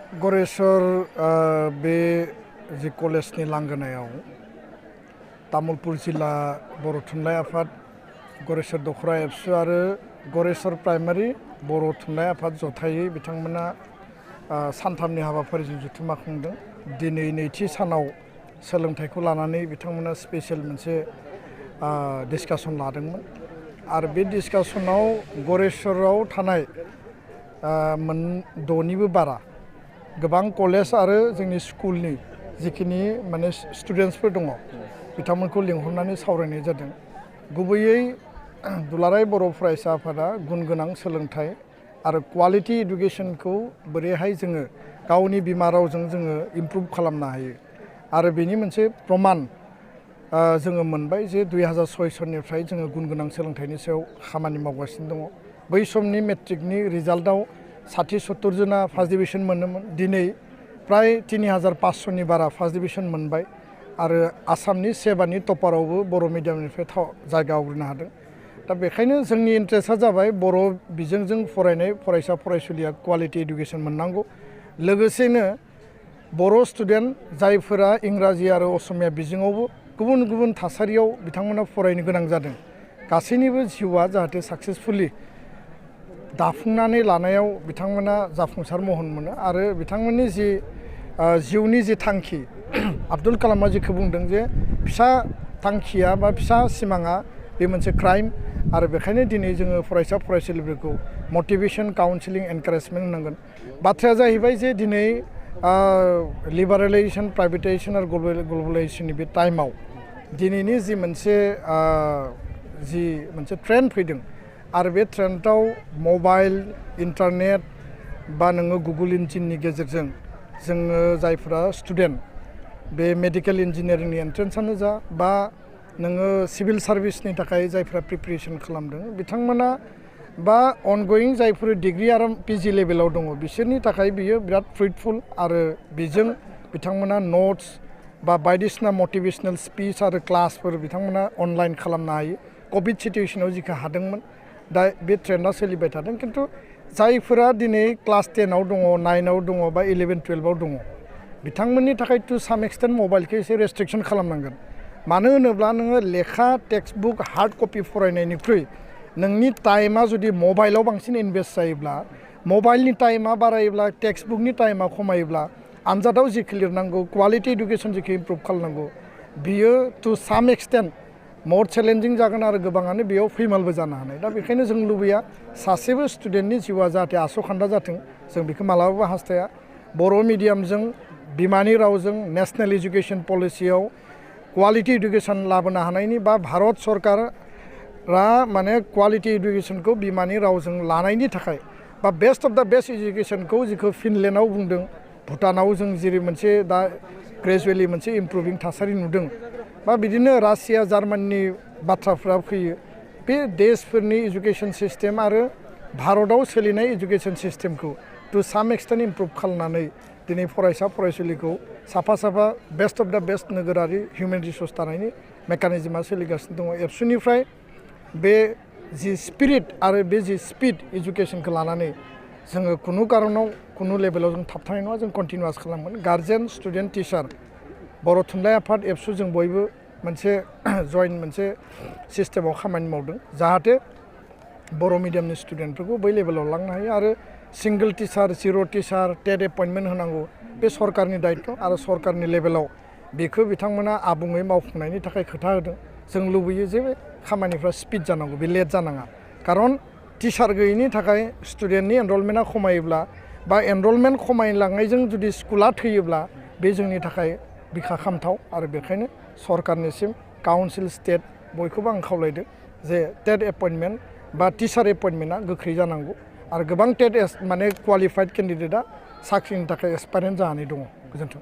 गरेस्वर बे जि कलेजनि लांगोनायाव तामुलपुर जिल्ला बर' थुनलाइ आफाद गरेस्वर दखरा एबसु आरो गरेस्वर प्राइमारि बर' थुनलाइ आफाद जथायै बिथांमोना सानथामनि हाबाफारिजों जथुम्मा खुंदों। दिनै नैथि सानाव सोलोंथाइखौ लानानै बिथांमोना स्पेसियेल मोनसे डिसकासन लादोंमोन आरो बे डिसकासनाव गरेस्वराव थानाय द'निबो बारा गोबां कलेज आरो जोंनि स्कुलनि जिखिनि माने स्टुडेन्टसफोर दङ बिथांमोनखौ लिंहरनानै सावरायनाय जादों। गुबैयै दुलाराय बर' फरायसा आफादा गुन गोनां सोलोंथाइ आरो क्वालिटि इडुकेसनखौ बोरैहाय जोङो गावनि बिमा रावजों जोङो इमप्रुभ खालामनो हायो आरो बेनि मोनसे प्रमान जोङो मोनबाय जे 2006 सननिफ्राय जोङो गुन गोनां सोलोंथाइनि सायाव खामानि मावगासिनो दङ। बै समनि मेट्रिकनि रिजाल्टआव 60-70 जना फार्स्ट डिभिजन मोनोमोन, दिनै प्राय 3500नि बारा फार्स्ट डिभिजन मोनबाय आरो आसामनि सेबानि टपारावबो बर' मिडियामनिफ्राय जायगा आवग्रिनो हादों। दा बेखायनो जोंनि इन्ट्रेस्टआ जाबाय बर' बिजोंजों फरायनाय फरायसा फरायसुलिया क्वालिटि इडुकेसन मोननांगौ, लोगोसेनो बर' स्टुडेन्ट जायफोरा इंराजि आरो असमिया बिजोङावबो गुबुन गुबुन थासारियाव बिथांमोना फरायनो गोनां जादों, गासैनिबो जिउआ जाहाथे साक्सेसफुलि दाफुंनानै लानायाव बिथांमोना जाफुंसार महर मोनो आरो बिथांमोननि जि जिउनि जि थांखि आब्दुल कालामआ जिखौ बुंदों जे फिसा थांखिया बा फिसा सिमाङा बे मोनसे क्राइम आरो बेखायनो दिनै जोङो फरायसा फरायसुलिफोरखौ मटिभेसन काउन्सिलिं एनकारेजमेन्ट होनांगोन। बाथ्राया जाहैबाय जे दिनै लिबारेलाइजेसन प्राइभेटाइजेसन आरो ग्लबेलाइजेसननि बे टाइमाव दिनैनि जि मोनसे ट्रेन्ड फैदों आरो बे ट्रेन्डआव मबाइल इन्टारनेट बा नोङो गुगोल इन्जिननि गेजेरजों जोङो जायफोरा स्टुडेन्ट बे मेडिकेल इन्जिनियारिंनि एन्ट्रेन्सआनो जा बा नोङो सिभिल सार्भिसनि थाखाय जायफ्रा प्रिपेरेसन खालामदों बिथांमोना बा अनगयिं जायफोर डिग्री आरो पिजि लेभेलाव दङ बिसोरनि थाखाय बियो बिराद फ्रुइटफुल आरो बेजों बिथांमोना नट्स बा बायदिसिना मटिभेशनेल स्पिच आरो क्लासफोर बिथांमोना अनलाइन खालामनो हायो। कभिड सिटुवेसनाव जिखौ हादोंमोन दा बे ट्रेन्डआ सोलिबाय थादों, खिन्थु जायफोरा दिनै क्लास 10आव दङ, 9आव दङ बा 11-12आव दङ बिथांमोननि थाखाय टु साम एक्सटेन्ट मबाइलखौ एसे रेस्ट्रिक्सन खालामनांगोन। मानो होनोब्ला नोङो लेखा टेक्स्ट बुक हार्ड कपि फरायनायनिख्रुइ नोंनि टाइमा जुदि मबाइलाव बांसिन इनभेस्ट जायोब्ला, मबाइलनि टाइमा बारायोब्ला, टेक्स्ट बुकनि टाइमा खमायोब्ला, आनजादाव जिखौ लिरनांगौ क्वालिटि इडुकेसन जिखौ इमप्रुभ खालामनांगौ बियो टु साम एक्सटेन्ट मर चेलेन्जिं जागोन आरो गोबाङानो बेयाव फैमालबो जानो हानाय। दा बेखायनो जों लुबैया सासेबो स्टुडेन्टनि जिउआ जाहाथे आस'खान्दा जाथों, जों बेखौ मालाबाबो हास्थाया। बर' मिडियामजों बिमानि रावजों नेसनेल इडुकेसन पलिसियाव क्वालिटि इडुकेसन लाबोनो हानायनि बा भारत सरकारा माने क्वालिटि इडुकेसनखौ बिमानि रावजों लानायनि थाखाय बा बेस्ट अफ द बेस्ट इडुकेसनखौ जिखौ फिनलेण्डआव बुंदों, भुटानाव जों जेरै मोनसे दा ग्रेजुवेलि मोनसे इमप्रुभिं थासारि नुदों बा बिदिनो रासिया जार्मानिनि बाथ्राफ्रा फैयो। बे देशफोरनि इडुकेसन सिस्टेम आरो भारताव सोलिनाय इडुकेसन सिस्टेमखौ टु साम एक्सटेन्ट इमप्रुभ खालामनानै दिनै फरायसा फरायसुलिखौ साफा साफा बेस्ट अफ द बेस्ट नोगोरारि हिउमेन रिसर्स दानायनि मेकानिजमा सोलिगासिनो दङ। एबसुनिफ्राय बे जि स्पिरिट आरो बे जि स्पिड इडुकेसनखौ लानानै जोङो खुनु कारनाव खुनु लेभेलाव जों थाबथानाय नङा, जों कन्टिनिउवास खालामगोन। गार्जेन स्टुडेन्ट टिचार बर' थुनलाइ आफाद एबसु जों बयबो मोनसे जइन्ट मोनसे सिस्टेमाव खामानि मावदों जाहाथे बर' मिडियामनि स्टुडेन्टफोरखौ बै लेभेलाव लांनो हायो आरो सिंगोल टिचार, जिर' टिचार, टेट एपइन्टमेन्ट होनांगौ बे सरकारनि दायित्व आरो सरकारनि लेभेलाव बेखौ बिथांमोना आबुङै मावफुंनायनि थाखाय खोथा होदों। जों लुबैयो जे बे खामानिफ्रा स्पिड जानांगौ, बे लेट जानाङा, खारन टिचार गैयैनि थाखाय स्टुडेन्टनि एनरलमेन्टआ खमायोब्ला बा एनरलमेन्ट खमायलांनायजों जुदि स्कुला थैयोब्ला बे जोंनि थाखाय बिखा खामथाव आरो बेखायनो सरकारनिसिम काउन्सिल स्टेट बयखौबो आं खावलायदों जे टेट एपइन्टमेन्ट बा टिचार एपइन्टमेन्टआ गोख्रै जानांगौ आरो गोबां टेट माने क्वालिफाइड केन्डिडेटआ साख्रिनि थाखाय एसपायरेन्ट जानानै दङ। गोजोन्थों।